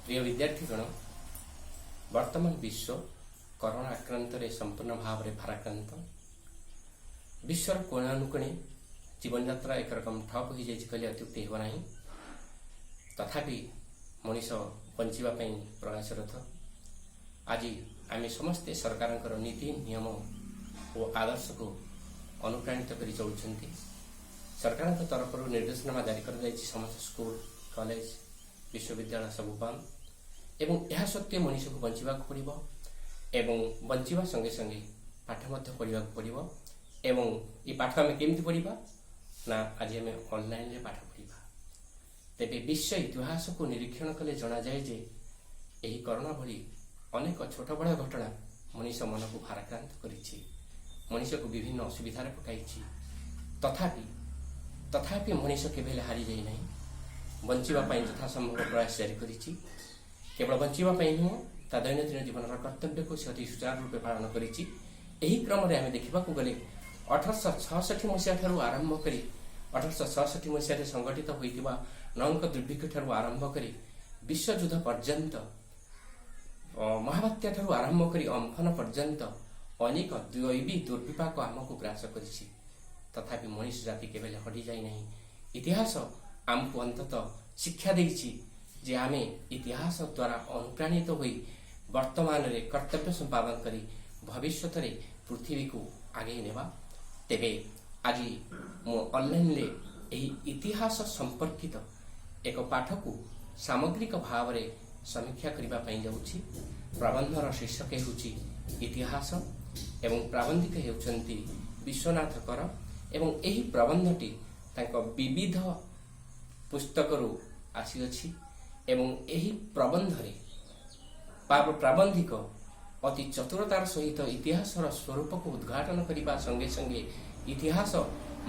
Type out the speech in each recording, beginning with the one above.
ପ୍ରିୟ ବିଦ୍ୟାର୍ଥୀଗଣ, ବର୍ତ୍ତମାନ ବିଶ୍ୱ କରୋନା ଆକ୍ରାନ୍ତରେ ସମ୍ପୂର୍ଣ୍ଣ ଭାବରେ ଭାରାକ୍ରାନ୍ତ। ବିଶ୍ୱର କୋଣ ଅନୁକୋଣେ ଜୀବନଯାତ୍ରା ଏକରକମ ଠପ୍ ହୋଇଯାଇଛି କହିଲେ ଅତ୍ୟୁକ୍ତି ହେବ ନାହିଁ। ତଥାପି ମଣିଷ ବଞ୍ଚିବା ପାଇଁ ପ୍ରୟାସରତ। ଆଜି ଆମେ ସମସ୍ତେ ସରକାରଙ୍କର ନୀତି ନିୟମ ଓ ଆଦର୍ଶକୁ ଅନୁପ୍ରାଣିତ କରି ଚଳୁଛନ୍ତି। ସରକାରଙ୍କ ତରଫରୁ ନିର୍ଦ୍ଦେଶନାମା ଜାରି କରାଯାଇଛି, ସମସ୍ତ ସ୍କୁଲ, କଲେଜ, ବିଶ୍ୱବିଦ୍ୟାଳୟ ସବୁ ବନ୍ଦ ଏବଂ ଏହା ସତ୍ତ୍ୱେ ମଣିଷକୁ ବଞ୍ଚିବାକୁ ପଡ଼ିବ ଏବଂ ବଞ୍ଚିବା ସଙ୍ଗେ ସଙ୍ଗେ ପାଠ ମଧ୍ୟ ପଢ଼ିବାକୁ ପଡ଼ିବ। ଏବଂ ଏ ପାଠ ଆମେ କେମିତି ପଢ଼ିବା ନା ଆଜି ଆମେ ଅନଲାଇନରେ ପାଠ ପଢ଼ିବା। ତେବେ ବିଶ୍ୱ ଇତିହାସକୁ ନିରୀକ୍ଷଣ କଲେ ଜଣାଯାଏ ଯେ ଏହି କରୋନା ଭଳି ଅନେକ ଛୋଟ ବଡ଼ ଘଟଣା ମଣିଷ ମନକୁ ଭାରାକ୍ରାନ୍ତ କରିଛି, ମଣିଷକୁ ବିଭିନ୍ନ ଅସୁବିଧାରେ ପକାଇଛି। ତଥାପି ମଣିଷ କେବେ ହେଲେ ହାରିଯାଇ ନାହିଁ। ବଞ୍ଚିବା ପାଇଁ ଯଥାସମ୍ଭବ ପ୍ରୟାସ ଜାରି କରିଛି। କେବଳ ବଞ୍ଚିବା ପାଇଁ ନୁହଁ, ତା ଦୈନନ୍ଦିନ ଜୀବନର କର୍ତ୍ତବ୍ୟକୁ ସେ ଅତି ସୁଚାରୁ ରୂପେ ପାଳନ କରିଛି। ଏହି କ୍ରମରେ ଆମେ ଦେଖିବାକୁ ଗଲେ 1866 ମସିହା ଠାରୁ ଆରମ୍ଭ କରି, 1866 ମସିହାରେ ସଂଗଠିତ ହୋଇଥିବା ନଅଙ୍କ ଦୁର୍ଭିକ୍ଷ ଠାରୁ ଆରମ୍ଭ କରି ବିଶ୍ୱଯୁଦ୍ଧ ପର୍ଯ୍ୟନ୍ତ, ମହାବାତ୍ୟା ଠାରୁ ଆରମ୍ଭ କରି ଅମ୍ଫନ ପର୍ଯ୍ୟନ୍ତ ଅନେକ ଦୈବୀ ଦୁର୍ବିପାକ ଆମକୁ ଗ୍ରାସ କରିଛି। ତଥାପି ମଣିଷ ଜାତି କେବେ ହେଲେ ହଟିଯାଇ ନାହିଁ। ଇତିହାସ ଆମକୁ ଅନ୍ତତଃ ଶିକ୍ଷା ଦେଇଛି ଯେ ଆମେ ଇତିହାସ ଦ୍ୱାରା ଅନୁପ୍ରାଣିତ ହୋଇ ବର୍ତ୍ତମାନରେ କର୍ତ୍ତବ୍ୟ ସମ୍ପାଦନ କରି ଭବିଷ୍ୟତରେ ପୃଥିବୀକୁ ଆଗେଇ ନେବା। ତେବେ ଆଜି ମୁଁ ଅନଲାଇନରେ ଏହି ଇତିହାସ ସମ୍ପର୍କିତ ଏକ ପାଠକୁ ସାମଗ୍ରିକ ଭାବରେ ସମୀକ୍ଷା କରିବା ପାଇଁ ଯାଉଛି। ପ୍ରବନ୍ଧର ଶୀର୍ଷକ ହେଉଛି ଇତିହାସ ଏବଂ ପ୍ରାବନ୍ଧିକ ହେଉଛନ୍ତି ବିଶ୍ୱନାଥ କର ଏବଂ ଏହି ପ୍ରବନ୍ଧଟି ତାଙ୍କ ବିବିଧ ପୁସ୍ତକରୁ ଆସିଅଛି। ଏବଂ ଏହି ପ୍ରବନ୍ଧରେ ପ୍ରାବନ୍ଧିକ ଅତି ଚତୁରତାର ସହିତ ଇତିହାସର ସ୍ୱରୂପକୁ ଉଦ୍ଘାଟନ କରିବା ସଙ୍ଗେ ସଙ୍ଗେ ଇତିହାସ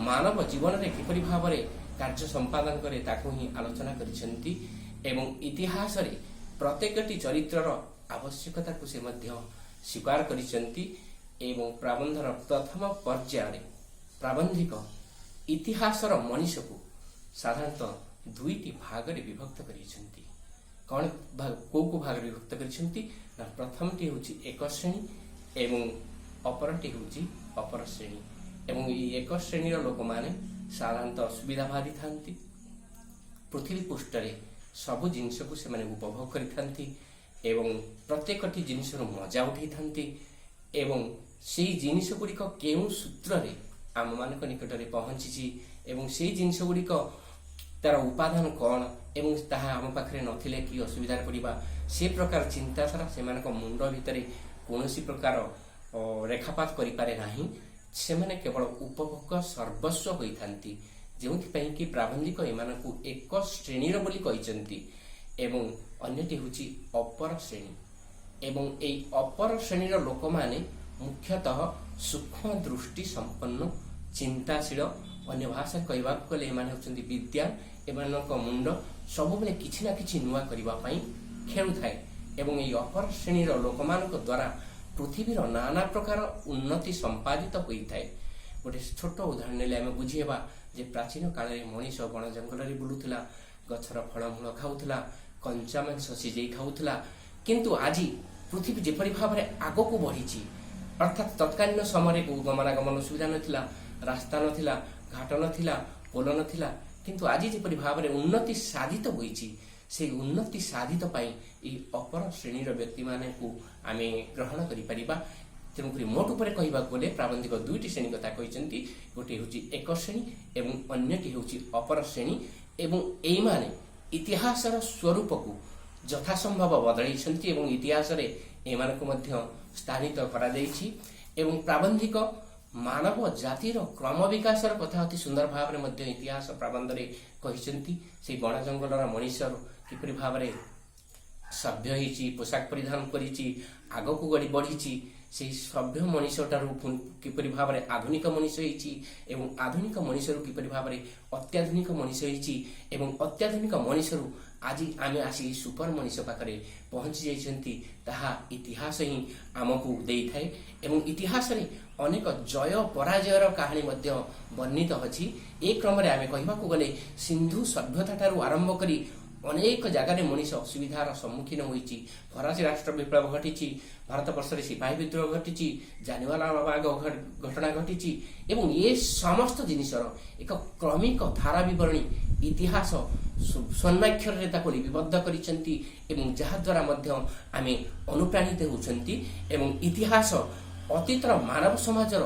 ମାନବ ଜୀବନରେ କିପରି ଭାବରେ କାର୍ଯ୍ୟ ସମ୍ପାଦନ କରେ, ତାକୁ ହିଁ ଆଲୋଚନା କରିଛନ୍ତି। ଏବଂ ଇତିହାସରେ ପ୍ରତ୍ୟେକଟି ଚରିତ୍ରର ଆବଶ୍ୟକତାକୁ ସେ ମଧ୍ୟ ସ୍ୱୀକାର କରିଛନ୍ତି। ଏବଂ ପ୍ରବନ୍ଧର ପ୍ରଥମ ପର୍ଯ୍ୟାୟରେ ପ୍ରାବନ୍ଧିକ ଇତିହାସର ମଣିଷକୁ ସାଧାରଣତଃ ଦୁଇଟି ଭାଗରେ ବିଭକ୍ତ କରିଛନ୍ତି। କ'ଣ କୋଉ କୋଉ ଭାଗରେ ବିଭକ୍ତ କରିଛନ୍ତି ନା ପ୍ରଥମଟି ହେଉଛି ଏକ ଶ୍ରେଣୀ ଏବଂ ଅପରଟି ହେଉଛି ଅପର ଶ୍ରେଣୀ। ଏବଂ ଏହି ଏକ ଶ୍ରେଣୀର ଲୋକମାନେ ସାଧାରଣତଃ ସୁବିଧାବାଦୀ ଥାନ୍ତି। ପୃଥିବୀ ପୃଷ୍ଠରେ ସବୁ ଜିନିଷକୁ ସେମାନେ ଉପଭୋଗ କରିଥାନ୍ତି ଏବଂ ପ୍ରତ୍ୟେକଟି ଜିନିଷରୁ ମଜା ଉଠେଇଥାନ୍ତି। ଏବଂ ସେଇ ଜିନିଷ ଗୁଡ଼ିକ କେଉଁ ସୂତ୍ରରେ ଆମମାନଙ୍କ ନିକଟରେ ପହଞ୍ଚିଛି ଏବଂ ସେଇ ଜିନିଷ ଗୁଡ଼ିକ ତାର ଉପାଦାନ କ'ଣ ଏବଂ ତାହା ଆମ ପାଖରେ ନଥିଲେ କି ଅସୁବିଧାରେ ପଡ଼ିବା, ସେ ପ୍ରକାର ଚିନ୍ତାଧାରା ସେମାନଙ୍କ ମୁଣ୍ଡ ଭିତରେ କୌଣସି ପ୍ରକାର ରେଖାପାତ କରିପାରେ ନାହିଁ। ସେମାନେ କେବଳ ଉପଭୋଗ ସର୍ବସ୍ୱ ହୋଇଥାନ୍ତି, ଯେଉଁଥିପାଇଁ କି ପ୍ରାବନ୍ଧିକ ଏମାନଙ୍କୁ ଏକ ଶ୍ରେଣୀର ବୋଲି କହିଛନ୍ତି। ଏବଂ ଅନ୍ୟଟି ହେଉଛି ଅପର ଶ୍ରେଣୀ। ଏବଂ ଏଇ ଅପର ଶ୍ରେଣୀର ଲୋକମାନେ ମୁଖ୍ୟତଃ ସୂକ୍ଷ୍ମ ଦୃଷ୍ଟି ସମ୍ପନ୍ନ, ଚିନ୍ତାଶୀଳ। ଅନ୍ୟ ଭାଷାରେ କହିବାକୁ ଗଲେ ଏମାନେ ହେଉଛନ୍ତି ବିଦ୍ୱାନ। ଏମାନଙ୍କ ମୁଣ୍ଡ ସବୁବେଳେ କିଛି ନା କିଛି ନୂଆ କରିବା ପାଇଁ ଖେଳୁଥାଏ ଏବଂ ଏହି ଅପର ଶ୍ରେଣୀର ଲୋକମାନଙ୍କ ଦ୍ୱାରା ପୃଥିବୀର ନାନା ପ୍ରକାର ଉନ୍ନତି ସମ୍ପାଦିତ ହୋଇଥାଏ। ଗୋଟେ ଛୋଟ ଉଦାହରଣ ନେଲେ ଆମେ ବୁଝିହେବା ଯେ ପ୍ରାଚୀନ କାଳରେ ମଣିଷ ବଣ ଜଙ୍ଗଲରେ ବୁଲୁଥିଲା, ଗଛର ଫଳମୂଳ ଖାଉଥିଲା, କଞ୍ଚା ମାଂସ ସିଝେଇ ଖାଉଥିଲା। କିନ୍ତୁ ଆଜି ପୃଥିବୀ ଯେପରି ଭାବରେ ଆଗକୁ ବଢ଼ିଛି, ଅର୍ଥାତ୍ ତତ୍କାଳୀନ ସମୟରେ ଗମନାଗମନ ସୁବିଧା ନଥିଲା, ରାସ୍ତା ନଥିଲା, ଘାଟ ନଥିଲା, ପୋଲ ନଥିଲା। କିନ୍ତୁ ଆଜି ଯେପରି ଭାବରେ ଉନ୍ନତି ସାଧିତ ହୋଇଛି, ସେଇ ଉନ୍ନତି ସାଧିତ ପାଇଁ ଏହି ଅପର ଶ୍ରେଣୀର ବ୍ୟକ୍ତିମାନଙ୍କୁ ଆମେ ଗ୍ରହଣ କରିପାରିବା। ତେଣୁକରି ମୋଟ ଉପରେ କହିବାକୁ ଗଲେ ପ୍ରାବନ୍ଧିକ ଦୁଇଟି ଶ୍ରେଣୀ କଥା କହିଛନ୍ତି। ଗୋଟିଏ ହେଉଛି ଏକ ଶ୍ରେଣୀ ଏବଂ ଅନ୍ୟଟି ହେଉଛି ଅପର ଶ୍ରେଣୀ। ଏବଂ ଏଇମାନେ ଇତିହାସର ସ୍ୱରୂପକୁ ଯଥାସମ୍ଭବ ବଦଳାଇଛନ୍ତି ଏବଂ ଇତିହାସରେ ଏମାନଙ୍କୁ ମଧ୍ୟ ସ୍ଥାନିତ କରାଯାଇଛି। ଏବଂ ପ୍ରାବନ୍ଧିକ ମାନବ ଜାତିର କ୍ରମ ବିକାଶର କଥା ଅତି ସୁନ୍ଦର ଭାବରେ ମଧ୍ୟ ଇତିହାସ ପ୍ରବନ୍ଧରେ କହିଛନ୍ତି। ସେଇ ବଣ ଜଙ୍ଗଲର ମଣିଷର କିପରି ଭାବରେ ସଭ୍ୟ ହେଇଛି, ପୋଷାକ ପରିଧାନ କରିଛି, ଆଗକୁ ଗଡ଼ି ବଢ଼ିଛି, ସେଇ ସଭ୍ୟ ମଣିଷଟାରୁ ପୁଣି କିପରି ଭାବରେ ଆଧୁନିକ ମଣିଷ ହେଇଛି ଏବଂ ଆଧୁନିକ ମଣିଷରୁ କିପରି ଭାବରେ ଅତ୍ୟାଧୁନିକ ମଣିଷ ହେଇଛି ଏବଂ ଅତ୍ୟାଧୁନିକ ମଣିଷରୁ ଆଜି ଆମେ ଆସି ସୁପର ମଣିଷ ପାଖରେ ପହଞ୍ଚି ଯାଇଛନ୍ତି, ତାହା ଇତିହାସ ହିଁ ଆମକୁ ଦେଇଥାଏ। ଏବଂ ଇତିହାସରେ ଅନେକ ଜୟ ପରାଜୟର କାହାଣୀ ମଧ୍ୟ ବର୍ଣ୍ଣିତ ଅଛି। ଏ କ୍ରମରେ ଆମେ କହିବାକୁ ଗଲେ ସିନ୍ଧୁ ସଭ୍ୟତା ଠାରୁ ଆରମ୍ଭ କରି ଅନେକ ଜାଗାରେ ମଣିଷ ଅସୁବିଧାର ସମ୍ମୁଖୀନ ହୋଇଛି। ଫରାସୀ ରାଷ୍ଟ୍ର ବିପ୍ଳବ ଘଟିଛି, ଭାରତବର୍ଷରେ ସିପାହୀ ବିଦ୍ରୋହ ଘଟିଛି, ଜାଲିଆନାୱାଲାବାଗ ଘଟଣା ଘଟିଛି ଏବଂ ଏ ସମସ୍ତ ଜିନିଷର ଏକ କ୍ରମିକ ଧାରା ବିବରଣୀ ଇତିହାସ ସ୍ୱର୍ଣ୍ଣାକ୍ଷରରେ ତାକୁ ଲିପିବଦ୍ଧ କରିଛନ୍ତି ଏବଂ ଯାହାଦ୍ୱାରା ମଧ୍ୟ ଆମେ ଅନୁପ୍ରାଣିତ ହେଉଛନ୍ତି ଏବଂ ଇତିହାସ ଅତୀତର ମାନବ ସମାଜର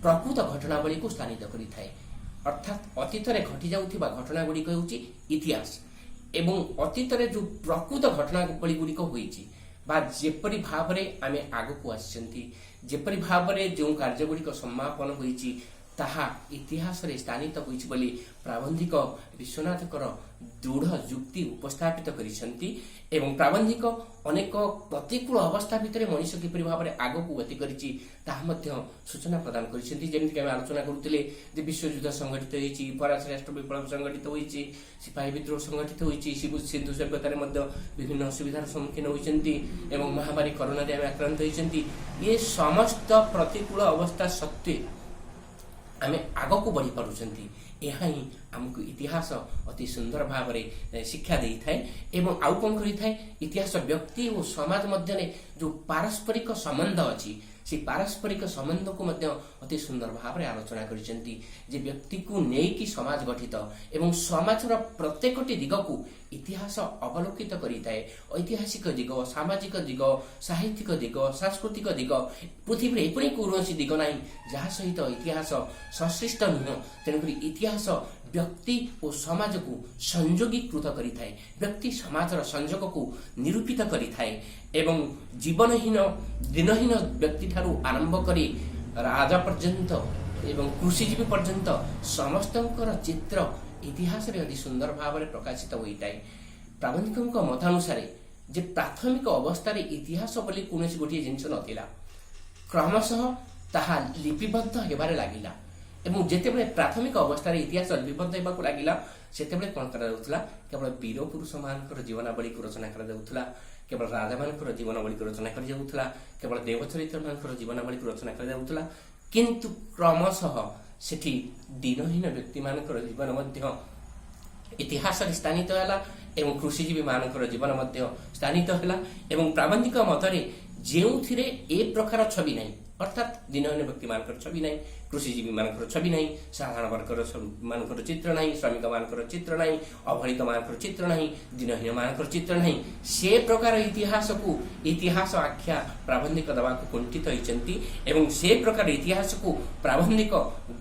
ପ୍ରକୃତ ଘଟଣାବଳୀକୁ ସ୍ଥାନିତ କରିଥାଏ। ଅର୍ଥାତ୍ ଅତୀତରେ ଘଟିଯାଉଥିବା ଘଟଣା ଗୁଡ଼ିକ ହେଉଛି ଇତିହାସ ଏବଂ ଅତୀତରେ ଯେଉଁ ପ୍ରକୃତ ଘଟଣାବଳୀ ଗୁଡ଼ିକ ହୋଇଛି ବା ଯେପରି ଭାବରେ ଆମେ ଆଗକୁ ଆସିଛନ୍ତି, ଯେପରି ଭାବରେ ଯେଉଁ କାର୍ଯ୍ୟ ଗୁଡ଼ିକ ସମାପନ ହୋଇଛି, ତାହା ଇତିହାସରେ ସ୍ଥାନିତ ହୋଇଛି ବୋଲି ପ୍ରାବନ୍ଧିକ ବିଶ୍ୱନାଥଙ୍କର ଦୃଢ଼ ଯୁକ୍ତି ଉପସ୍ଥାପିତ କରିଛନ୍ତି। ଏବଂ ପ୍ରାବନ୍ଧିକ ଅନେକ ପ୍ରତିକୂଳ ଅବସ୍ଥା ଭିତରେ ମଣିଷ କିପରି ଭାବରେ ଆଗକୁ ଗତି କରିଛି, ତାହା ମଧ୍ୟ ସୂଚନା ପ୍ରଦାନ କରିଛନ୍ତି। ଯେମିତିକି ଆମେ ଆଲୋଚନା କରୁଥିଲେ ଯେ ବିଶ୍ୱଯୁଦ୍ଧ ସଂଗଠିତ ହୋଇଛି, ଫରାସୀ ରାଷ୍ଟ୍ର ବିପ୍ଳବ ସଂଗଠିତ ହୋଇଛି, ସିପାହୀ ବିଦ୍ରୋହ ସଂଗଠିତ ହୋଇଛି, ସିନ୍ଧୁ ସଭ୍ୟତାରେ ମଧ୍ୟ ବିଭିନ୍ନ ଅସୁବିଧାର ସମ୍ମୁଖୀନ ହୋଇଛନ୍ତି ଏବଂ ମହାମାରୀ କରୋନାରେ ଆମେ ଆକ୍ରାନ୍ତ ହୋଇଛନ୍ତି। ଏ ସମସ୍ତ ପ୍ରତିକୂଳ ଅବସ୍ଥା ସତ୍ତ୍ୱେ ଆମେ ଆଗକୁ ବଢ଼ି ପାରୁଛନ୍ତି। ଏହା ହିଁ ଆମକୁ ଇତିହାସ ଅତି ସୁନ୍ଦର ଭାବରେ ଶିକ୍ଷା ଦେଇଥାଏ। ଏବଂ ଆଉ କଣ କରିଥାଏ? ଇତିହାସ ବ୍ୟକ୍ତି ଓ ସମାଜ ମଧ୍ୟରେ ଯୋଉ ପାରସ୍ପରିକ ସମ୍ବନ୍ଧ ଅଛି, ସେ ପାରସ୍ପରିକ ସମ୍ବନ୍ଧକୁ ମଧ୍ୟ ଅତି ସୁନ୍ଦର ଭାବରେ ଆଲୋଚନା କରିଛନ୍ତି ଯେ ବ୍ୟକ୍ତିକୁ ନେଇକି ସମାଜ ଗଠିତ ଏବଂ ସମାଜର ପ୍ରତ୍ୟେକଟି ଦିଗକୁ ଇତିହାସ ଅବଲୋକିତ କରିଥାଏ। ଐତିହାସିକ ଦିଗ, ସାମାଜିକ ଦିଗ, ସାହିତ୍ୟିକ ଦିଗ, ସାଂସ୍କୃତିକ ଦିଗ, ପୃଥିବୀରେ ଏପରି କୌଣସି ଦିଗ ନାହିଁ ଯାହା ସହିତ ଇତିହାସ ସଂଶ୍ଳିଷ୍ଟ ନୁହଁ। ତେଣୁକରି ଇତିହାସ ବ୍ୟକ୍ତି ଓ ସମାଜକୁ ସଂଯୋଗୀକୃତ କରିଥାଏ, ବ୍ୟକ୍ତି ସମାଜର ସଂଯୋଗକୁ ନିରୂପିତ କରିଥାଏ ଏବଂ ଜୀବନହୀନ ଦିନହୀନ ବ୍ୟକ୍ତିଠାରୁ ଆରମ୍ଭ କରି ରାଜା ପର୍ଯ୍ୟନ୍ତ ଏବଂ କୃଷିଜୀବୀ ପର୍ଯ୍ୟନ୍ତ ସମସ୍ତଙ୍କର ଚିତ୍ର ଇତିହାସରେ ଅତି ସୁନ୍ଦର ଭାବରେ ପ୍ରକାଶିତ ହୋଇଥାଏ। ପ୍ରାବନ୍ଧିକଙ୍କ ମତାନୁସାରେ ଯେ ପ୍ରାଥମିକ ଅବସ୍ଥାରେ ଇତିହାସ ବୋଲି କୌଣସି ଗୋଟିଏ ଜିନିଷ ନଥିଲା, କ୍ରମଶଃ ତାହା ଲିପିବଦ୍ଧ ହେବାରେ ଲାଗିଲା। ଏବଂ ଯେତେବେଳେ ପ୍ରାଥମିକ ଅବସ୍ଥାରେ ଇତିହାସ ଲିପିବଦ୍ଧ ହେବାକୁ ଲାଗିଲା, ସେତେବେଳେ କଣ କରାଯାଉଥିଲା? କେବଳ ବୀର ପୁରୁଷମାନଙ୍କର ଜୀବନାବଳୀକୁ ରଚନା କରାଯାଉଥିଲା, କେବଳ ରାଜାମାନଙ୍କର ଜୀବନାବଳୀକୁ ରଚନା କରାଯାଉଥିଲା, କେବଳ ଦେବଚରିତ୍ରମାନଙ୍କର ଜୀବନାବଳୀକୁ ରଚନା କରାଯାଉଥିଲା। କିନ୍ତୁ କ୍ରମଶଃ ସେଠି ଦିନହୀନ ବ୍ୟକ୍ତିମାନଙ୍କର ଜୀବନ ମଧ୍ୟ ଇତିହାସରେ ସ୍ଥାନିତ ହେଲା ଏବଂ କୃଷିଜୀବୀ ମାନଙ୍କର ଜୀବନ ମଧ୍ୟ ସ୍ଥାନିତ ହେଲା। ଏବଂ ପ୍ରାବନ୍ଧିକ ମତରେ ଯେଉଁଥିରେ ଏ ପ୍ରକାର ଛବି ନାହିଁ, ଅର୍ଥାତ୍ ଦିନହୀନ ବ୍ୟକ୍ତିମାନଙ୍କର ଛବି ନାହିଁ, କୃଷିଜୀବୀ ମାନଙ୍କର ଛବି ନାହିଁ, ସାଧାରଣ ବର୍ଗର ମାନଙ୍କର ଚିତ୍ର ନାହିଁ, ଶ୍ରମିକ ମାନଙ୍କର ଚିତ୍ର ନାହିଁ, ଅବହେଳିତ ମାନଙ୍କର ଚିତ୍ର ନାହିଁ, ଦିନହୀନ ମାନଙ୍କର ଚିତ୍ର ନାହିଁ, ସେ ପ୍ରକାର ଇତିହାସକୁ ଇତିହାସ ଆଖ୍ୟା ପ୍ରାବନ୍ଧିକ ଦେବାକୁ କୁଣ୍ଠିତ ହୋଇଛନ୍ତି। ଏବଂ ସେ ପ୍ରକାର ଇତିହାସକୁ ପ୍ରାବନ୍ଧିକ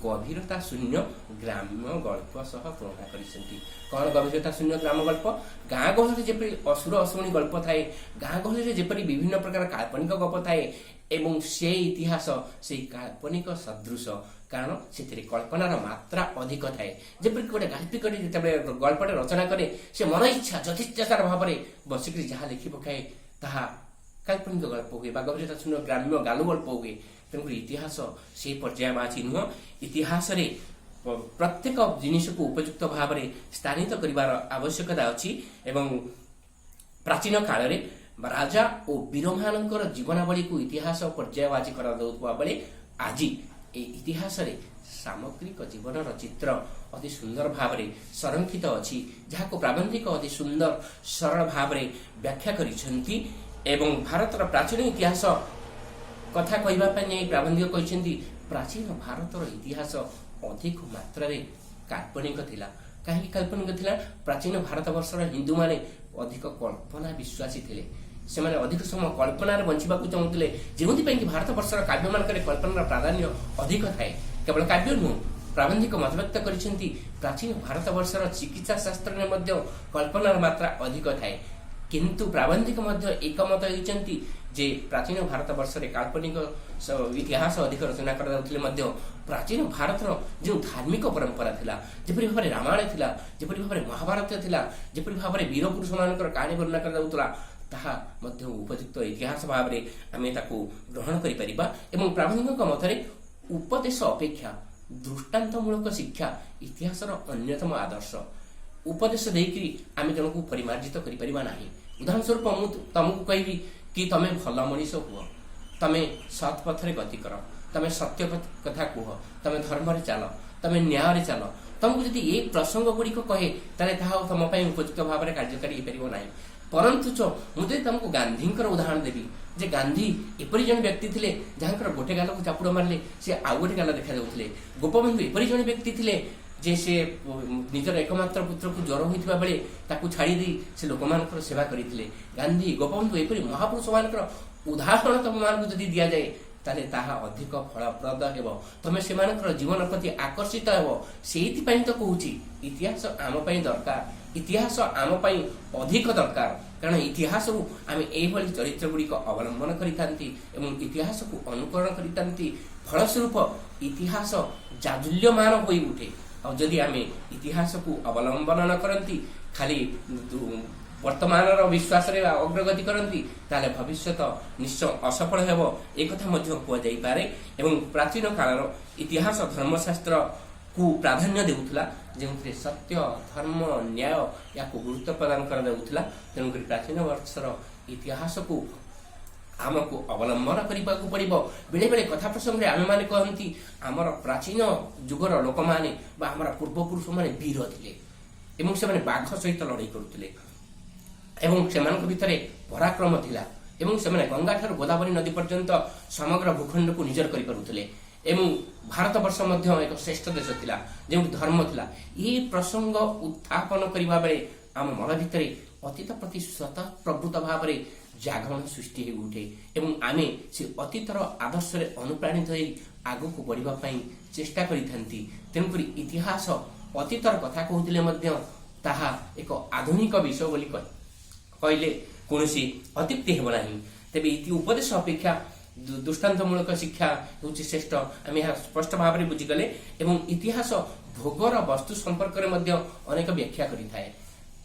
ଗଭୀରତା ଶୂନ୍ୟ ଗ୍ରାମ୍ୟ ଗଳ୍ପ ସହ ତୁଳନା କରିଛନ୍ତି। କଣ ଗଭୀରତା ଶୂନ୍ୟ ଗ୍ରାମ ଗଳ୍ପ? ଗାଁ ଗହଳିରେ ଯେପରି ଅସୁର ଅସୁରୁଣୀ ଗଳ୍ପ ଥାଏ, ଗାଁ ଗହଳିରେ ଯେପରି ବିଭିନ୍ନ ପ୍ରକାର କାଳ୍ପନିକ ଗପ ଥାଏ ଏବଂ ସେ ଇତିହାସ ସେଇ କାଳ୍ପନିକ ସଦୃଶ, କାରଣ ସେଥିରେ କଳ୍ପନାର ମାତ୍ରା ଅଧିକ ଥାଏ। ଯେପରିକି ଗୋଟେ ଗାଳ୍ପିକଟି ଯେତେବେଳେ ଗଳ୍ପଟେ ରଚନା କରେ, ସେ ମନ ଇଚ୍ଛା ଯଥେଚ୍ଛାଚାର ଭାବରେ ବସିକରି ଯାହା ଲେଖି ପକାଏ, ତାହା କାଳ୍ପନିକ ଗଳ୍ପ ହୁଏ ବା ଗଭୀରତା ଶୂନ୍ୟ ଗ୍ରାମ୍ୟ ଗାଲୁ ଗଳ୍ପ ହୁଏ। ତେଣୁକରି ଇତିହାସ ସେଇ ପର୍ଯ୍ୟାୟବାଚୀ ନୁହଁ। ଇତିହାସରେ ପ୍ରତ୍ୟେକ ଜିନିଷକୁ ଉପଯୁକ୍ତ ଭାବରେ ସ୍ଥାନିତ କରିବାର ଆବଶ୍ୟକତା ଅଛି। ଏବଂ ପ୍ରାଚୀନ କାଳରେ ରାଜା ଓ ବୀରମାନଙ୍କର ଜୀବନାବଳୀକୁ ଇତିହାସ ପର୍ଯ୍ୟାୟବାଚୀ କରାଯାଉଥିବା ବେଳେ ଆଜି ଏହି ଇତିହାସରେ ସାମଗ୍ରିକ ଜୀବନର ଚିତ୍ର ଅତି ସୁନ୍ଦର ଭାବରେ ସଂରକ୍ଷିତ ଅଛି, ଯାହାକୁ ପ୍ରାବନ୍ଧିକ ଅତି ସୁନ୍ଦର ସରଳ ଭାବରେ ବ୍ୟାଖ୍ୟା କରିଛନ୍ତି। ଏବଂ ଭାରତର ପ୍ରାଚୀନ ଇତିହାସ କଥା କହିବା ପାଇଁ ଯାଇ ପ୍ରାବନ୍ଧିକ କହିଛନ୍ତି, ପ୍ରାଚୀନ ଭାରତର ଇତିହାସ ଅଧିକ ମାତ୍ରାରେ କାଳ୍ପନିକ ଥିଲା। କାହିଁକି କାଳ୍ପନିକ ଥିଲା? ପ୍ରାଚୀନ ଭାରତବର୍ଷର ହିନ୍ଦୁମାନେ ଅଧିକ କଳ୍ପନା ବିଶ୍ୱାସୀ ଥିଲେ। ସେମାନେ ଅଧିକ ସମୟ କଳ୍ପନାରେ ବଞ୍ଚିବାକୁ ଚାହୁଁଥିଲେ, ଯେଉଁଥିପାଇଁ କି ଭାରତବର୍ଷର କାବ୍ୟମାନଙ୍କରେ କଳ୍ପନାର ପ୍ରାଧାନ୍ୟ ଅଧିକ ଥାଏ। କେବଳ କାବ୍ୟ ନୁହଁ, ପ୍ରାବନ୍ଧିକ ମତବ୍ୟକ୍ତ କରିଛନ୍ତି, ପ୍ରାଚୀନ ଭାରତବର୍ଷର ଚିକିତ୍ସା ଶାସ୍ତ୍ରରେ ମଧ୍ୟ କଳ୍ପନାର ମାତ୍ରା ଅଧିକ ଥାଏ। କିନ୍ତୁ ପ୍ରାବନ୍ଧିକ ମଧ୍ୟ ଏକମତ ହେଉଛନ୍ତି ଯେ ପ୍ରାଚୀନ ଭାରତବର୍ଷରେ କାଳ୍ପନିକ ଇତିହାସ ଅଧିକ ରଚନା କରାଯାଉଥିଲେ ମଧ୍ୟ ପ୍ରାଚୀନ ଭାରତର ଯେଉଁ ଧାର୍ମିକ ପରମ୍ପରା ଥିଲା, ଯେପରି ଭାବରେ ରାମାୟଣ ଥିଲା, ଯେପରି ଭାବରେ ମହାଭାରତ ଥିଲା, ଯେପରି ଭାବରେ ବୀରପୁରୁଷମାନଙ୍କର କାହାଣୀ ବର୍ଣ୍ଣନା କରାଯାଉଥିଲା, ତାହା ମଧ୍ୟ ଉପଯୁକ୍ତ ଇତିହାସ ଭାବରେ ଆମେ ତାକୁ ଗ୍ରହଣ କରିପାରିବା। ଏବଂ ପ୍ରାବନ୍ଧିକଙ୍କ ମତରେ ଉପଦେଶ ଅପେକ୍ଷା ଦୃଷ୍ଟାନ୍ତମୂଳକ ଶିକ୍ଷା ଇତିହାସର ଅନ୍ୟତମ ଆଦର୍ଶ। ଉପଦେଶ ଦେଇକରି ଆମେ ଜଣକୁ ପରିମାର୍ଜିତ କରିପାରିବା ନାହିଁ। ଉଦାହରଣ ସ୍ୱରୂପ ମୁଁ ତମକୁ କହିବି କି ତମେ ଭଲ ମଣିଷ ହୁଅ, ତମେ ସତ୍ ପଥରେ ଗତି କର, ତମେ ସତ୍ୟ କଥା କୁହ, ତମେ ଧର୍ମରେ ଚାଲ, ତମେ ନ୍ୟାୟରେ ଚାଲ। ତମେ ତମକୁ ଯଦି ଏଇ ପ୍ରସଙ୍ଗ ଗୁଡ଼ିକ କହେ, ତାହେଲେ ତାହା ଆଉ ତମ ପାଇଁ ଉପଯୁକ୍ତ ଭାବରେ କାର୍ଯ୍ୟକାରୀ ହେଇପାରିବ ନାହିଁ। ପରନ୍ତୁ ଚ ମୁଁ ଯଦି ତମକୁ ଗାନ୍ଧୀଙ୍କର ଉଦାହରଣ ଦେବି ଯେ ଗାନ୍ଧୀ ଏପରି ଜଣେ ବ୍ୟକ୍ତି ଥିଲେ, ଯାହାଙ୍କର ଗୋଟେ ଗାଲକୁ ଚାପୁଡ଼ ମାରିଲେ ସେ ଆଉ ଗୋଟେ ଗାଲ ଦେଖାଯାଉଥିଲେ। ଗୋପବନ୍ଧୁ ଏପରି ଜଣେ ବ୍ୟକ୍ତି ଥିଲେ ଯେ ସେ ନିଜର ଏକମାତ୍ର ପୁତ୍ରକୁ ଜ୍ୱର ହୋଇଥିବା ବେଳେ ତାକୁ ଛାଡ଼ି ଦେଇ ସେ ଲୋକମାନଙ୍କର ସେବା କରିଥିଲେ। ଗାନ୍ଧୀ, ଗୋପବନ୍ଧୁ ଏପରି ମହାପୁରୁଷମାନଙ୍କର ଉଦାହରଣ ତମମାନଙ୍କୁ ଯଦି ଦିଆଯାଏ, ତାହେଲେ ତାହା ଅଧିକ ଫଳପ୍ରଦ ହେବ। ତମେ ସେମାନଙ୍କର ଜୀବନ ପ୍ରତି ଆକର୍ଷିତ ହେବ। ସେଇଥିପାଇଁ ତ କହୁଛି, ଇତିହାସ ଆମ ପାଇଁ ଦରକାର, ଇତିହାସ ଆମ ପାଇଁ ଅଧିକ ଦରକାର। କାରଣ ଇତିହାସରୁ ଆମେ ଏଇଭଳି ଚରିତ୍ର ଗୁଡ଼ିକ ଅବଲମ୍ବନ କରିଥାନ୍ତି ଏବଂ ଇତିହାସକୁ ଅନୁକରଣ କରିଥାନ୍ତି। ଫଳସ୍ୱରୂପ ଇତିହାସ ଜାଜୁଲ୍ୟମାନ ହୋଇ ଉଠେ। ଆଉ ଯଦି ଆମେ ଇତିହାସକୁ ଅବଲମ୍ବନ ନ କରନ୍ତି, ଖାଲି ବର୍ତ୍ତମାନର ବିଶ୍ୱାସରେ ଅଗ୍ରଗତି କରନ୍ତି, ତାହେଲେ ଭବିଷ୍ୟତ ନିଶ୍ଚୟ ଅସଫଳ ହେବ, ଏକଥା ମଧ୍ୟ କୁହାଯାଇପାରେ। ଏବଂ ପ୍ରାଚୀନ କାଳର ଇତିହାସ ଧର୍ମଶାସ୍ତ୍ରକୁ ପ୍ରାଧାନ୍ୟ ଦେଉଥିଲା, ଯେଉଁଥିରେ ସତ୍ୟ, ଧର୍ମ, ନ୍ୟାୟ ୟାକୁ ଗୁରୁତ୍ୱ ପ୍ରଦାନ କରାଯାଉଥିଲା। ତେଣୁକରି ପ୍ରାଚୀନ ବର୍ଷର ଇତିହାସକୁ ଆମକୁ ଅବଲମ୍ବନ କରିବାକୁ ପଡ଼ିବ। ବେଳେ ବେଳେ କଥା ପ୍ରସଙ୍ଗରେ ଆମେମାନେ କହନ୍ତି, ଆମର ପ୍ରାଚୀନ ଯୁଗର ଲୋକମାନେ ବା ଆମର ପୂର୍ବପୁରୁଷମାନେ ବୀର ଥିଲେ ଏବଂ ସେମାନେ ବାଘ ସହିତ ଲଢ଼େଇ କରୁଥିଲେ ଏବଂ ସେମାନଙ୍କ ଭିତରେ ପରାକ୍ରମ ଥିଲା ଏବଂ ସେମାନେ ଗଙ୍ଗାଠାରୁ ଗୋଦାବରୀ ନଦୀ ପର୍ଯ୍ୟନ୍ତ ସମଗ୍ର ଭୂଖଣ୍ଡକୁ ନିଜର କରିପାରୁଥିଲେ ଏବଂ ଭାରତବର୍ଷ ମଧ୍ୟ ଏକ ଶ୍ରେଷ୍ଠ ଦେଶ ଥିଲା, ଯେଉଁଠି ଧର୍ମ ଥିଲା। ଏହି ପ୍ରସଙ୍ଗ ଉତ୍ଥାପନ କରିବା ବେଳେ ଆମ ମନ ଭିତରେ ଅତୀତ ପ୍ରତି ସ୍ୱତଃ ପ୍ରବୃତ୍ତ ଭାବରେ ଜାଗରଣ ସୃଷ୍ଟି ହୋଇ ଉଠେ ଏବଂ ଆମେ ସେ ଅତୀତର ଆଦର୍ଶରେ ଅନୁପ୍ରାଣିତ ହୋଇ ଆଗକୁ ବଢ଼ିବା ପାଇଁ ଚେଷ୍ଟା କରିଥାନ୍ତି। ତେଣୁକରି ଇତିହାସ ଅତୀତର କଥା କହୁଥିଲେ ମଧ୍ୟ ତାହା ଏକ ଆଧୁନିକ ବିଷୟ ବୋଲି କହିଲେ କୌଣସି ଅତ୍ୟୁକ୍ତି ହେବ ନାହିଁ। ତେବେ ଇତି ଉପଦେଶ ଅପେକ୍ଷା ଦୃଷ୍ଟାନ୍ତମୂଳକ ଶିକ୍ଷା ହେଉଛି ଶ୍ରେଷ୍ଠ, ଆମେ ଏହା ସ୍ପଷ୍ଟ ଭାବରେ ବୁଝିଗଲେ। ଏବଂ ଇତିହାସ ଭୋଗର ବସ୍ତୁ ସମ୍ପର୍କରେ ମଧ୍ୟ ଅନେକ ବ୍ୟାଖ୍ୟା କରିଥାଏ।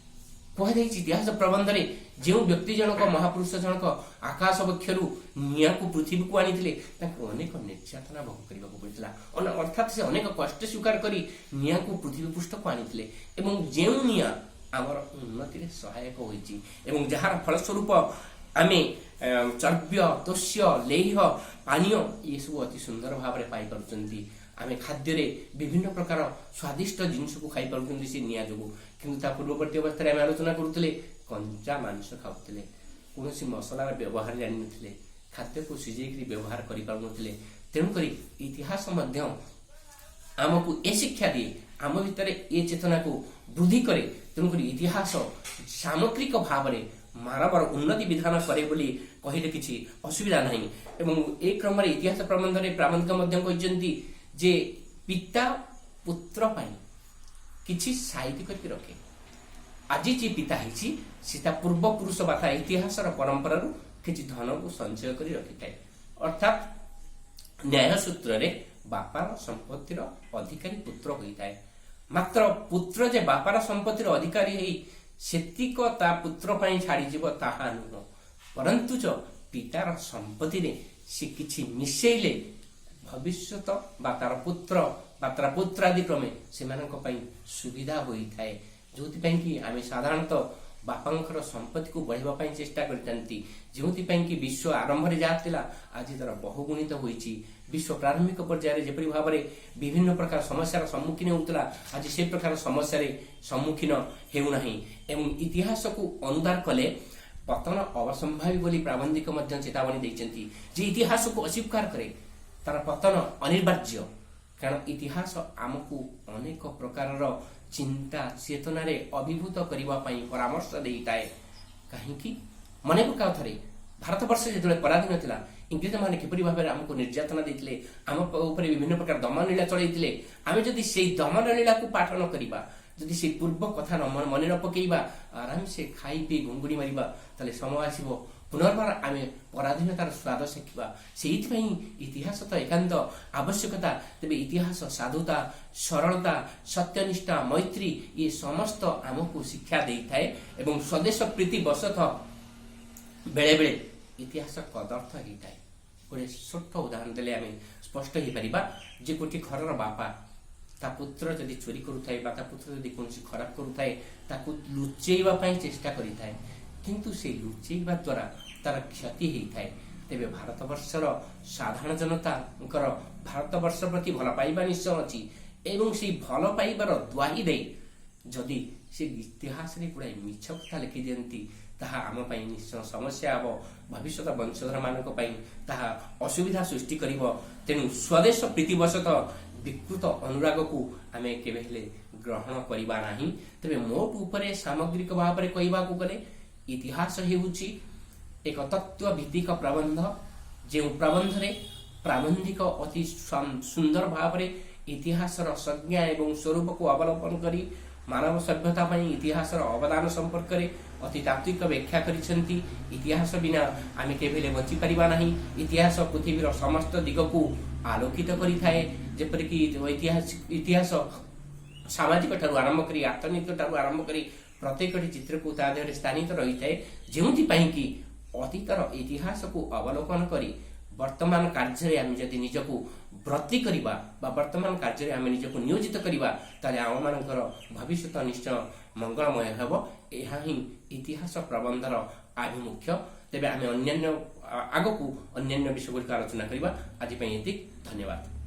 କୁହାଯାଇଛି ଇତିହାସ ପ୍ରବନ୍ଧରେ, ଯେଉଁ ବ୍ୟକ୍ତି ଜଣକ, ମହାପୁରୁଷ ଜଣକ ଆକାଶ ବକ୍ଷରୁ ନିଆଁକୁ ପୃଥିବୀକୁ ଆଣିଥିଲେ, ତାଙ୍କୁ ଅନେକ ନିର୍ଯାତନା ଭୋଗ କରିବାକୁ ପଡ଼ିଥିଲା। ଅର୍ଥାତ୍ ସେ ଅନେକ କଷ୍ଟ ସ୍ୱୀକାର କରି ନିଆଁକୁ ପୃଥିବୀ ପୃଷ୍ଠକୁ ଆଣିଥିଲେ ଏବଂ ଯେଉଁ ନିଆଁ ଆମର ଉନ୍ନତିରେ ସହାୟକ ହୋଇଛି ଏବଂ ଯାହାର ଫଳସ୍ୱରୂପ ଆମେ ଚର୍ବ୍ୟ, ତୋଷ୍ୟ, ଲେହ୍ୟ, ପାନୀୟ ଏସବୁ ଅତି ସୁନ୍ଦର ଭାବରେ ପାଇପାରୁଛନ୍ତି। ଆମେ ଖାଦ୍ୟରେ ବିଭିନ୍ନ ପ୍ରକାର ସ୍ୱାଦିଷ୍ଟ ଜିନିଷକୁ ଖାଇପାରୁଛନ୍ତି ସେ ନିଆଁ ଯୋଗୁଁ। କିନ୍ତୁ ତା ପୂର୍ବବର୍ତ୍ତୀ ଅବସ୍ଥାରେ ଆମେ ଆଲୋଚନା କରୁଥିଲେ, କଞ୍ଚା ମାଂସ ଖାଉଥିଲେ, କୌଣସି ମସଲାର ବ୍ୟବହାର ଜାଣିନଥିଲେ, ଖାଦ୍ୟକୁ ସିଝେଇକରି ବ୍ୟବହାର କରିପାରୁନଥିଲେ। ତେଣୁକରି ଇତିହାସ ମଧ୍ୟ ଆମକୁ ଏ ଶିକ୍ଷା ଦିଏ, ଆମ ଭିତରେ ଏ ଚେତନାକୁ ବୃଦ୍ଧି କରେ। ତେଣୁକରି ଇତିହାସ ସାମଗ୍ରିକ ଭାବରେ ମାନବର ଉନ୍ନତି ବିଧାନ କରେ ବୋଲି କହିଲେ କିଛି ଅସୁବିଧା ନାହିଁ। ଏବଂ ଏ କ୍ରମରେ ଇତିହାସ ପ୍ରବନ୍ଧରେ ପ୍ରାବନ୍ଧିକ ମଧ୍ୟ କହିଛନ୍ତି ଯେ ପିତା ପୁତ୍ର ପାଇଁ କିଛି ସାଇତି କରିକି ରଖେ। ଆଜି ଯିଏ ପିତା ହେଇଛି, ସେ ତା ପୂର୍ବପୁରୁଷ ବା ତା ଇତିହାସର ପରମ୍ପରାରୁ କିଛି ଧନକୁ ସଞ୍ଚୟ କରି ରଖିଥାଏ। ଅର୍ଥାତ୍ ନ୍ୟାୟ ସୂତ୍ରରେ ବାପାର ସମ୍ପତ୍ତିର ଅଧିକାରୀ ପୁତ୍ର ହୋଇଥାଏ। ମାତ୍ର ପୁତ୍ର ଯେ ବାପାର ସମ୍ପତ୍ତିର ଅଧିକାରୀ ହେଇ ସେତିକ ତା ପୁତ୍ର ପାଇଁ ଛାଡ଼ିଯିବ, ତାହା ନୁହଁ। ପରନ୍ତୁ ଚ ପିତାର ସମ୍ପତ୍ତିରେ ସେ କିଛି ମିଶେଇଲେ ଭବିଷ୍ୟତ ବା ତାର ପୁତ୍ର ବା ତାର ପୁତ୍ରାଦି କ୍ରମେ ସେମାନଙ୍କ ପାଇଁ ସୁବିଧା ହୋଇଥାଏ। ଯୋଉଥିପାଇଁ କି ଆମେ ସାଧାରଣତଃ ବାପାଙ୍କର ସମ୍ପତ୍ତିକୁ ବଢ଼ିବା ପାଇଁ ଚେଷ୍ଟା କରିଥାନ୍ତି। ଯେଉଁଥିପାଇଁ କି ବିଶ୍ୱ ଆରମ୍ଭରେ ଯାହା ଥିଲା, ଆଜି ତାର ବହୁଗୁଣିତ ହୋଇଛି। ବିଶ୍ୱ ପ୍ରାରମ୍ଭିକ ପର୍ଯ୍ୟାୟରେ ଯେପରି ଭାବରେ ବିଭିନ୍ନ ପ୍ରକାର ସମସ୍ୟାର ସମ୍ମୁଖୀନ ହେଉଥିଲା, ଆଜି ସେ ପ୍ରକାର ସମସ୍ୟାରେ ସମ୍ମୁଖୀନ ହେଉନାହିଁ। ଏବଂ ଇତିହାସକୁ ଅନୁଦାର କଲେ ପତନ ଅବସମ୍ଭାବୀ ବୋଲି ପ୍ରାବନ୍ଧିକ ମଧ୍ୟ ଚେତାବନୀ ଦେଇଛନ୍ତି ଯେ ଇତିହାସକୁ ଅସ୍ୱୀକାର କରେ, ତାର ପତନ ଅନିବାର୍ଯ୍ୟ। କାରଣ ଇତିହାସ ଆମକୁ ଅନେକ ପ୍ରକାରର ଚିନ୍ତା ଚେତନାରେ ଅଭିଭୂତ କରିବା ପାଇଁ ପରାମର୍ଶ ଦେଇଥାଏ। କାହିଁକି, ମନେ ପକାଅ ଥରେ, ଭାରତବର୍ଷ ଯେତେବେଳେ ପରାଧୀନ ଥିଲା, ଇଂରେଜମାନେ କିପରି ଭାବରେ ଆମକୁ ନିର୍ଯାତନା ଦେଇଥିଲେ, ଆମ ଉପରେ ବିଭିନ୍ନ ପ୍ରକାର ଦମନ ଲୀଳା ଚଳାଇଥିଲେ। ଆମେ ଯଦି ସେଇ ଦମନ ଲୀଳାକୁ ପାଠ ନ କରିବା, ଯଦି ସେଇ ପୂର୍ବ କଥା ନ ମନେ ନ ପକେଇବା, ଆରାମସେ ଖାଇ ପିଇ ଘୁଙ୍ଗୁଡ଼ି ମାରିବା, ତାହେଲେ ସମୟ ଆସିବ ପୁନର୍ବାର ଆମେ ପରାଧୀନତାର ସ୍ୱାଦ ଶିଖିବା। ସେଇଥିପାଇଁ ଇତିହାସ ତ ଏକାନ୍ତ ଆବଶ୍ୟକତା। ତେବେ ଇତିହାସ ସାଧୁତା, ସରଳତା, ସତ୍ୟନିଷ୍ଠା, ମୈତ୍ରୀ ଇଏ ସମସ୍ତ ଆମକୁ ଶିକ୍ଷା ଦେଇଥାଏ। ଏବଂ ସ୍ୱଦେଶ ପ୍ରୀତି ବଶତଃ ବେଳେ ବେଳେ ଇତିହାସ କଦର୍ଥ ହେଇଥାଏ। ଗୋଟେ ଛୋଟ ଉଦାହରଣ ଦେଲେ ଆମେ ସ୍ପଷ୍ଟ ହେଇପାରିବା ଯେ ଗୋଟିଏ ଘରର ବାପା, ତା ପୁତ୍ର ଯଦି ଚୋରି କରୁଥାଏ ବା ତା ପୁତ୍ର ଯଦି କୌଣସି ଖରାପ କରୁଥାଏ, ତାକୁ ଲୁଚେଇବା ପାଇଁ ଚେଷ୍ଟା କରିଥାଏ। କିନ୍ତୁ ସେ ଲୁଚେଇବା ଦ୍ୱାରା ତାର କ୍ଷତି ହେଇଥାଏ। ତେବେ ଭାରତବର୍ଷର ସାଧାରଣ ଜନତାଙ୍କର ଭାରତବର୍ଷ ପ୍ରତି ଭଲ ପାଇବା ନିଶ୍ଚୟ ଅଛି। ଏବଂ ସେଇ ଭଲ ପାଇବାର ଦ୍ୱାହି ଦେଇ ଯଦି ସେ ଇତିହାସରେ ଗୁଡ଼ାଏ ମିଛ କଥା ଲେଖିଦିଅନ୍ତି, ତାହା ଆମ ପାଇଁ ନିଶ୍ଚୟ ସମସ୍ୟା ହେବ। ଭବିଷ୍ୟତ ବଂଶଧରମାନଙ୍କ ପାଇଁ ତାହା ଅସୁବିଧା ସୃଷ୍ଟି କରିବ। ତେଣୁ ସ୍ୱଦେଶ ପ୍ରୀତିବଶତଃ ବିକୃତ ଅନୁରାଗକୁ ଆମେ କେବେ ହେଲେ ଗ୍ରହଣ କରିବା ନାହିଁ। ତେବେ ମୋଟ ଉପରେ ସାମଗ୍ରିକ ଭାବରେ କହିବାକୁ ଗଲେ ଇତିହାସ ହେଉଛି ଏକ ତତ୍ତ୍ୱ ଭିତ୍ତିକ ପ୍ରବନ୍ଧ, ଯେଉଁ ପ୍ରବନ୍ଧରେ ପ୍ରାବନ୍ଧିକ ଅତି ସୁନ୍ଦର ଭାବରେ ଇତିହାସର ସଂଜ୍ଞା ଏବଂ ସ୍ୱରୂପକୁ ଅବଲମ୍ବନ କରି ମାନବ ସଭ୍ୟତା ପାଇଁ ଇତିହାସର ଅବଦାନ ସମ୍ପର୍କରେ ଅତି ତାତ୍ତ୍ୱିକ ବ୍ୟାଖ୍ୟା କରିଛନ୍ତି। ଇତିହାସ ବିନା ଆମେ କେବେ ହେଲେ ବଞ୍ଚିପାରିବା ନାହିଁ। ଇତିହାସ ପୃଥିବୀର ସମସ୍ତ ଦିଗକୁ ଆଲୋକିତ କରିଥାଏ। ଯେପରିକି ଇତିହାସ ସାମାଜିକ ଠାରୁ ଆରମ୍ଭ କରି, ଅର୍ଥନୈତିକ ଠାରୁ ଆରମ୍ଭ କରି ପ୍ରତ୍ୟେକଟି ଚିତ୍ରକୁ ତା ଦେହରେ ସ୍ଥାନିତ ରହିଥାଏ। ଯେଉଁଥିପାଇଁ କି ଅତୀତର ଇତିହାସକୁ ଅବଲୋକନ କରି ବର୍ତ୍ତମାନ କାର୍ଯ୍ୟରେ ଆମେ ଯଦି ନିଜକୁ ବ୍ରତୀ କରିବା ବା ବର୍ତ୍ତମାନ କାର୍ଯ୍ୟରେ ଆମେ ନିଜକୁ ନିୟୋଜିତ କରିବା, ତାହେଲେ ଆମମାନଙ୍କର ଭବିଷ୍ୟତ ନିଶ୍ଚୟ ମଙ୍ଗଳମୟ ହେବ। ଏହା ହିଁ ଇତିହାସ ପ୍ରବନ୍ଧର ଆଭିମୁଖ୍ୟ। ତେବେ ଆମେ ଅନ୍ୟାନ୍ୟ ଆଗକୁ ଅନ୍ୟାନ୍ୟ ବିଷୟ ଗୁଡ଼ିକ ଆଲୋଚନା କରିବା। ଆଜି ପାଇଁ ଏତିକି। ଧନ୍ୟବାଦ।